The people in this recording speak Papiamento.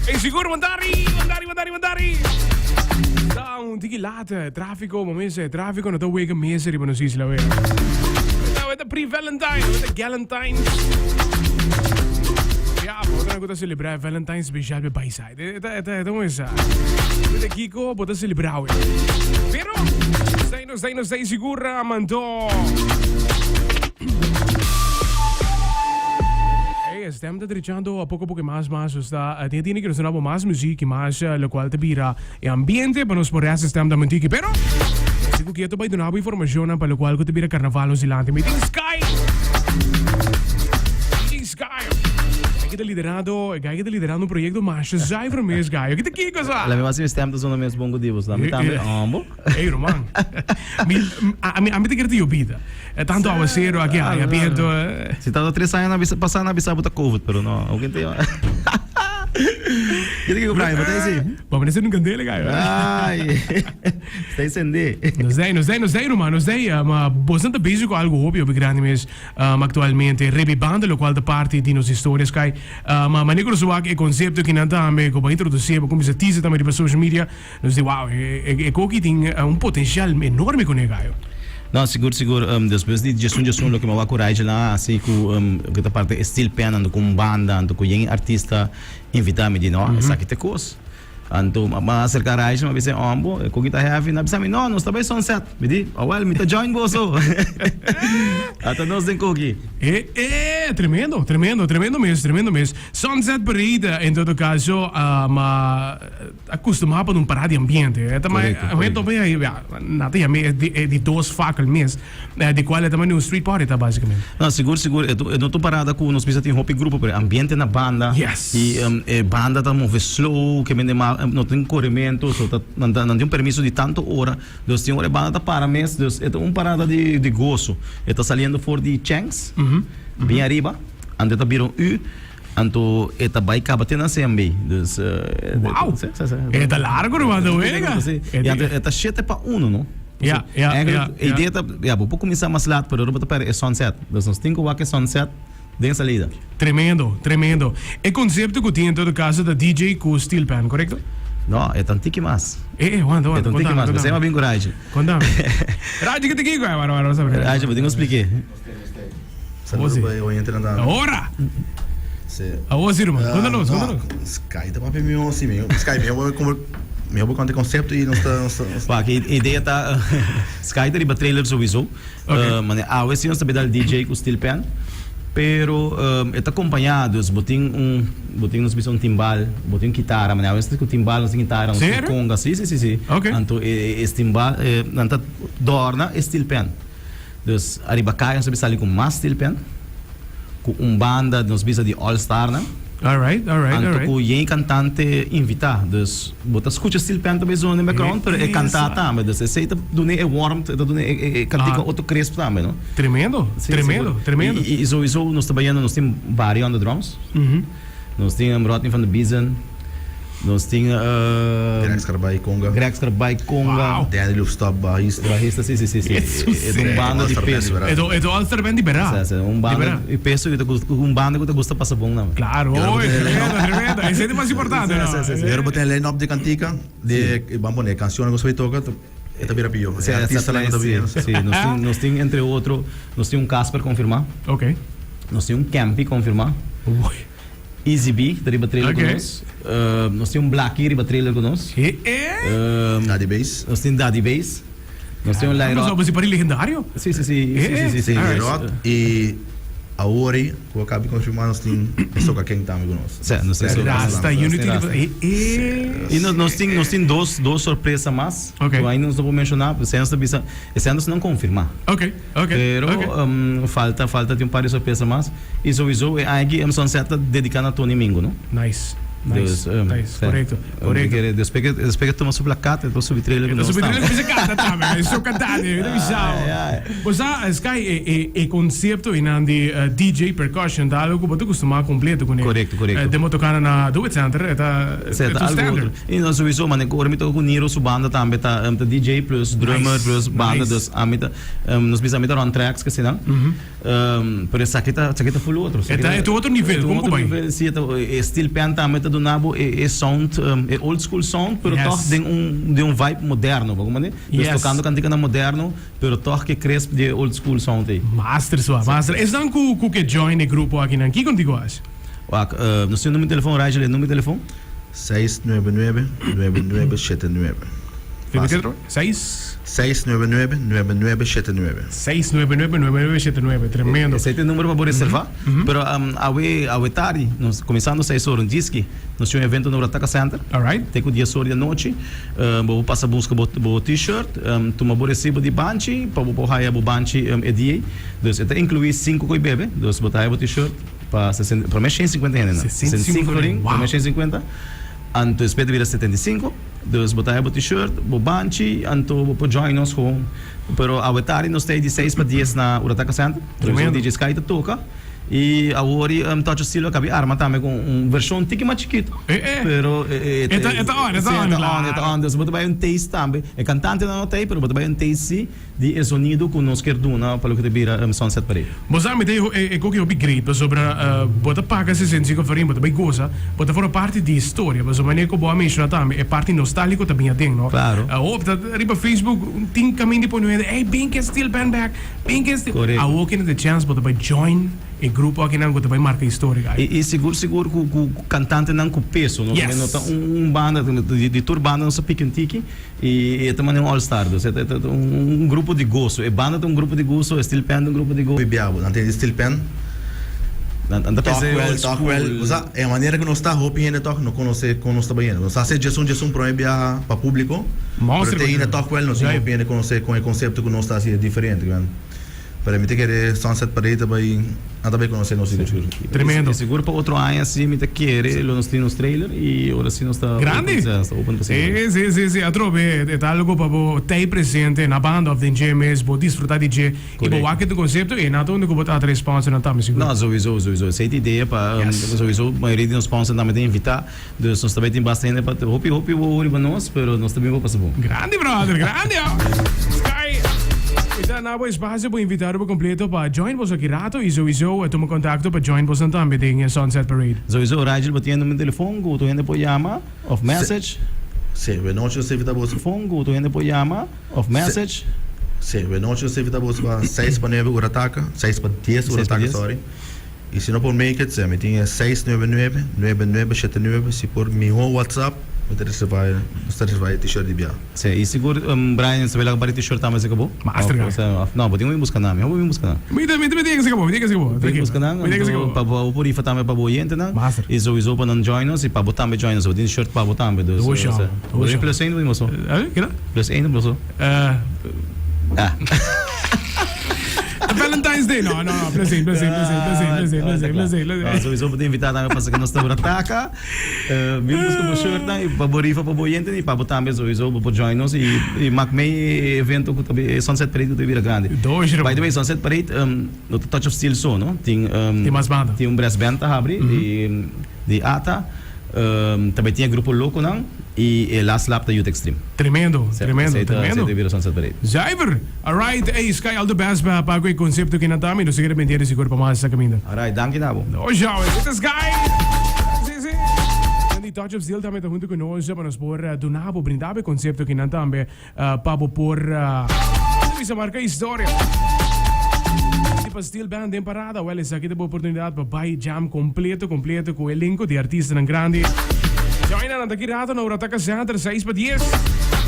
Ey sigur Wandari, Wandari, Wandari, Wandari. Ta un tiki laat, eh, tráfico, maar mensen, tráfico no ta wega mesa riba nos isla weer. Nou, het pre-Valentine, het Galentine. Ja, bo ta gusta celebrar Valentine special bij Bayside. Het het het hoe is dat? Met de Kiko, bo ta celebrar we. Pero, zijn nos, zijn nos, zijn sigur, mando. Hey, stem ta drechando a poco poco mas mas nos ta tin tiene que nos duna bo mas muziek y mas locual ta bira e ambiente pa nos por resta stem ta mantiki pero si cu kieto bay duna bo informacionnan pa locual cu ta bira carnaval nos dilanti mi tin Sky DJ Sky Guy ta liderando guy ta liderando un proyecto masha zuiver mes guy Kita kiko sa La mi mas mi stem ta zona mes bon cu di bo la mi tambe ambo Ey ruman mi ami ami ta kere ta yobida Tanto awacero aki hay abiento. Si ta tres aña na bisa pasa na bisa bo ta covid pero no awo ken ta yama. Kiko kiko Brian bo ta esi? Bo mester un candela gai. Ay. Sta encende. Nos dei nos dei nos dei ruman nos dei ma boso ta bezig cu algo hopi hopi grandi mes actualmente rebibando locual ta parti di nos historia sky ma manera cu nos wak e concepto kinan tambe cu bo a introduci bo cuminsa teaser tambe riba social media Nos di wow, e koki tin un potencial enorme ku ne gayo. No, sigur sigur despues di djesun djesun loke mi a wak ku Rigel a hasi ku loke ta parti e steel pan anto ku un banda anto ku yen artista invita mi di no esaki ta e kos. Anto mi a aserka Rigel mi a bisa e hombo e koki ta heavy nan a bisa mi no nos ta bai sunset mi di awel mi ta join boso ata nos den koki. E e tremendo tremendo tremendo mes tremendo mes sunset parade en todo caso ma. A kustumá pa un pará di ambiente. E ta mai, Korekto, e korekto. tope ahí, ya, nan ta yam'é e di, e di dos fakkel mes, eh, di kual e ta manda un street party ta básicamente. No, sigur, sigur. E tu- e no ta un parada ku nos bisa tin hopi grupo, pero e ambiente na banda. Yes. I em, e banda ta move slow, ke mende ma, no tin korementu, so ta, nan ta, nan tin un permiso di tantu ora. Dus tin ora e banda ta para mes, dus e ta un parada di, di goso. E ta saliendo for di Changs, bien ariba, anto e ta bira un U. Anto e ta bai kaba te na CMB. Dus Wow! Si, si, si. E ta largo ruman ta wega. Si. I anto e ta shete pa uno, no? Ja, ja, Eigenlijk, ja, e idea ta, ja, bo por kuminsá mas lat, pero bo ta pèrdè e sunset. Dus nos tin ku wak e sunset den salida. Tremendo, tremendo. E konsepto ku tin en todo kaso ta DJ ku steel pan, korekto? No, e ta un tiki mas. E, e, wanta, wanta. E ta un tiki mas. Kontami, P'esei mi a bin ku Raji. Kontami. Raji, ke ta kiko? Wara, wara, wara. Raji, bo tin ku splik'é. Saludo pa e oyentenan tambe. Ahora! Sí. Awor sí, ruman. Konta nos, konta nos. Sky ta papia mihó, sí, mihó. Sky, mihó bo como mihó bo konta e konsepto i nos ta nos ta. Wak, e idea ta Sky ta riba trailer sowieso. Ok. Mane awe sí nos ta bida al DJ ku steel pan. Pero e ta kompañá, dus bo tin un bo tin nos bisa un timbal, bo tin un kitara, mane awe nos ta ku timbal, nos tin kitara, nos tin Serio? konga, sí, sí, sí, sí. Ok. Anto e e timbal nan ta dòrna e steel pan. Dus ariba kaya nos ta bisa sali ku mas steel pan, ku un banda nos bisa di all star nan. Alright, alright, Anto alright. ku yen kantante invitá. Dus bo ta skucha steel pan ta bay zona den background, pero e kantá tambe. Dus esei ta dun'é e warmth, e ta dun'é e kantika otro crisp tambe, no? Tremendo, Sí, tremendo, sigur. tremendo. I souiso nos ta bayendo, nos tin Barry on the drums. Nos tin Rodney van de Biezen. Nos tin Greg Scarbay conga. Greg Scarbay conga. Wow. Danny Loefstop bajista. Bajista si si si si. Jesus. E ta un banda di peso. E ta e ta all star band di bera. Si si un banda di peso un banda ku ta gusta pasa bon nan. Claro, oy tremendo tremendo. Esei ta mas importante no. Si si si. Pero bo tin line up di kantika di ban pone kanshonnan ku bo toka e ta bira pió. Si E artistanan ku ta bira. Si nos tin nos tin entre otro nos tin un Casper konfirmá. Ok. Nos tin un Kempi konfirmá. Oy. Easy B ta riba trailer ku nos. Nos tin un Blackie riba trailer ku nos. Daddy Bass. Nos tin Daddy Bass. Nos tin un Lairot. Bo si pari legendario. Si, si, si. Si, si, si. Lairot y awor ei ku a kaba di konfirmá nos tin Soca King tambe ku nos. Si, nos tin Soca. Rasta Unity riba. Y nos tin, nos tin dos, dos sorpresa mas. Ku ainda nos no por menshoná. Esei nos ta bisa, esei nos no konfirmá. Ok, ok. Pero falta, falta tin un par di sorpresa mas. Y sowiso e aña aki Sunset ta dedica na Tony Mingo, no? Nice, nice, nice, correcto, correcto. Despues que, despues que tuma su plakat, e ta subi trailer cu nos tambe. E ta subi trailer cu canta tambe, e su cantante, mi ta bisa bo. Bo sa, Sky, e, e, e concepto einan di DJ percussion ta algo cu bo ta custuma completo cune. Correcto, correcto. Den bo tocando na Do It Center, e ta, e ta standard. Y no, sowiso, mane cu ora mi toca cu Niro su banda tambe ta, ta DJ plus drummer plus banda, dus ami ta, nos bisa ami ta run tracks kasinan. Pero esaki ta, esaki ta full otro. E ta, e ta otro nivel, kon ku bai? Si, e ta, e steel pan tambe ta duna bo e, e sound, e old school sound, pero tòg den un, den un vibe moderno, bo komprende? Dus tokando kantikanan moderno, pero tòg ke crisp di e old school sound ei. Master sua, master. Esnan ku, ku ke join e grupo akinan, kiko nan tin ku hasi? Wak, nos tin un numero di telefon, Rigel, e numero di telefon? 699 9979. Repite otro vez. Seis. 699 9979. 699 9979. Tremendo. Esei ta e numero pa bo reserva. Pero awe awe tardi, nos kuminsando seis ora un diski, nos tin un evento na Urataka Center. Alright. Te ku dies ora di anochi. Bo por pasa buska bo bo t-shirt, tuma bo resibo di banchi pa bo por haya bo banchi e dia ei. Dus e ta inkluí sinku koi bebe. Dus bo ta haya bo t-shirt. Pa sesenta, prome shen sinkuenta hende nan. 65 florin, prome shen sinkuenta, anto despues ta bira 75. Dus bo ta haya bo t-shirt, bo banchi, anto bo por join nos gewoon. Pero awe tardi nos ta ei di seis pa dies na Urataka Center. Tremendo. DJ Sky ta toka. I awor i Touch of Silver kabi arma tambe ku un vershon tiki mas chikito. Eh eh. Pero e E ta e ta on, e ta on, e ta on, e ta on. Dus bo ta bai un taste tambe. E kantantenan no ta ei, pero bo ta bai un taste si. Di e zonido ku nos kier duna pa loke ta bira Sunset Parade. Bo sa mi ta e koki hopi great pasobra bo ta paga 65 florin bo ta bai gosa bo ta forma parti di historia pasobra manera ku bo a menshona tambe e parti nostalgiko ta bin aden no. Claro. Awor ta riba Facebook tin kaminda di pone hende ey bin ke steel band back bin ke steel Correcto. awor kende ta chance bo ta bai join e grupo akinan ku ta bai marka historia I sigur sigur ku ku kantantenan ku peso no Yes. no ta un banda di tur banda nos a piki un tiki. I e ta manera un all star, dus e ta un grupo di goso. E banda ta un grupo di goso, e steel pan ta un grupo di goso. Hopi biaha, nan ta di steel pan. Nan ta Tòg pensa e wèl, old tòg wèl. school. Osea, e manera ku nos ta, hopi hende tòg no konosé kon nos ta bayendo. Nos hasi djesun djesun promé biaha pa públiko, pero Monster te ainda kontento. tòg wèl no tin Zuiver. hopi hende konosé kon e konsepto ku nos ta hasi e diferente. Pero mi ta kere Sunset Parade ta bai, nan ta bai konosé nos sigur sigur. Tremendo. I sigur pa otro aña si mi ta kere lo nos tin nos trailer i ora si nos ta open, Grandi! sa, nos ta open pa sigur. Sí, sí, sí, sí. Atrobe e ta algo pa bo ta ei presente na banda of den dje mes, bo disfruta di dje i bo Correcto. wak e tu concepto i na ta unda ku bo ta atrae sponsornan tambe sigur. No, souiso, souiso. Esei ta idea pa, Yes. souiso mayoria di nos sponsornan tambe ta invita. Dus nos ta bai tin basta hende pa hopi hopi wowo riba nos, pero nos ta bin pa pasa bon. Grandi brother, grandi oh. Sky, mi ta na bo espacio pa invita bo completo pa join boso aki rato y souiso tuma contacto pa join boso tambe den e Sunset Parade. Souiso Rigel bo tin e numero di telefon cu tur hende por yama of message. Si, we nochi nos ta invita boso. Fon cu tur hende por yama of message. Si, we nochi nos ta invita boso pa seis pa nuebe ora taka, seis pa dies ora taka, sorry. Y si no por make it, mi tin e seis nuebe nuebe, nuebe nuebe shete nuebe, si por miho WhatsApp, mi ta reserva e, nos ta reserva e t-shirt di bia. Si, y sigur Brian sa bela bari t-shirt tambe si kabo? Master guy. Of, no, bo tin ku bin buska nan, miho bo bin buska nan. Mi ta, mi ta, mi tin ku si kabo, mi tin ku si kabo. Bin buska nan, Mi tin ku si kabo. pa bo por rifa tambe pa bo oyentenan. Master. Y souiso pa nan join nos y pa bo tambe join nos, bo tin shirt pa bo tambe, dus. Doe show, doe Bo tin show. plus één bo tin boso? Eh, kila? Plus één boso? Eh. Ah. Valentine's Day. No, no, no. Plus één, plus één, plus één, plus één, plus één, plus één, plus één, plus No, één. sowieso bo ta invitá tambe pasa ku nos ta Burataca. Eh, bin buska bo shirt nan y pa bo rifa pa bo oyente y pa bo tambe sowieso bo por join nos y, y mak mee e evento ku ta bi- e Sunset Parade ku ta bira grandi. Doshi By the way, Sunset Parade um, no ta Touch of Steel so, no? Tin um, Tin mas banda. Tin un brass band ta habri di di Ata. Um, tambe tin e grupo Loconan y e last lap ta Youth Extreme. Tremendo, tremendo, Esei ta, tremendo. esei ta bira Sunset Parade. Zuiver! Alright, ey Sky all the best pa pa ku e konsepto ki nan ta mi nos ta kere bendie di sigur pa mas esa kaminda. Alright, danki na bo. No show, dit is Sky! Si, si. Nan di Touch of Steel tambe ta huntu ku nos pa nos por duna bo, brinda bo e konsepto ki nan tambe pa bo por bisa marka historia. Si pa steel band den parada, wel esaki ta bo oportunidad pa bai jam completo completo cu elenco di artistanan grandi. Join nan ta ki rato na Urataka Center 6 pa 10.